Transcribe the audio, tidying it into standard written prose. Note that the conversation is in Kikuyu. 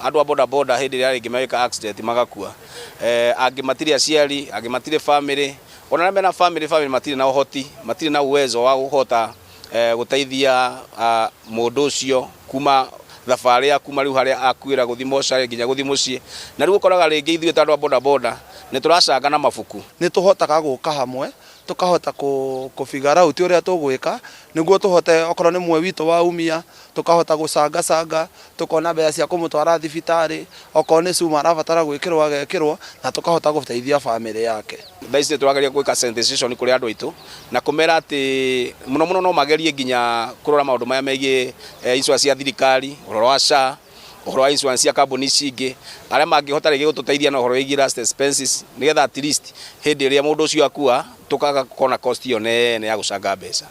Andũ a boda boda hĩndĩ ĩrĩa rĩngĩ magĩka accident magakua, angĩ matirĩ aciari, angĩ matirĩ family, ona arĩa mena family, family matirĩ na ũhoti, matirĩ na uwezo wa kũhota gũteithia mũndũ ũcio kuma thabarĩ ya kuma rĩu harĩa akuĩra gũthiĩ mocarĩ nginya gũthiĩ mũciĩ. Na rĩu ũkoraga rĩngĩ ithuĩ ta andũ a boda boda nĩ tũracanga na mabuku. Nĩ tũhotaga gũka hamwe, tũkahota kũ figure out ũrĩa tũgwĩka nĩguo tũhote, okorwo nĩ mwe witũ waumia, tũkahota gũcangacanga, tũkona mbeca cia kũmũtwara thibitarĩ, okorwo nĩ cuma arabatara gwĩkĩrwo agekĩrwo, na tũkahota gũteithia bamĩrĩ yake. Thaa ici nĩ tũrageria gwĩka sensitization kũrĩ andũ aitũ na kũmera atĩ mũno mũno no magerie nginya kũrora maũndũ maya megiĩ insurance cia thirikari, ũhoro wa SHA, ũhoro wa insurance cia kambuni ici ingĩ, arĩa mangĩhota rĩngĩ gũtũteithia na ũhoro wĩgiĩ last expenses, nĩgetha at least hĩndĩ ĩrĩa mũndũ ũcio akua tũkaga gũkorwo na cost ĩyo nene ya gũcanga mbeca.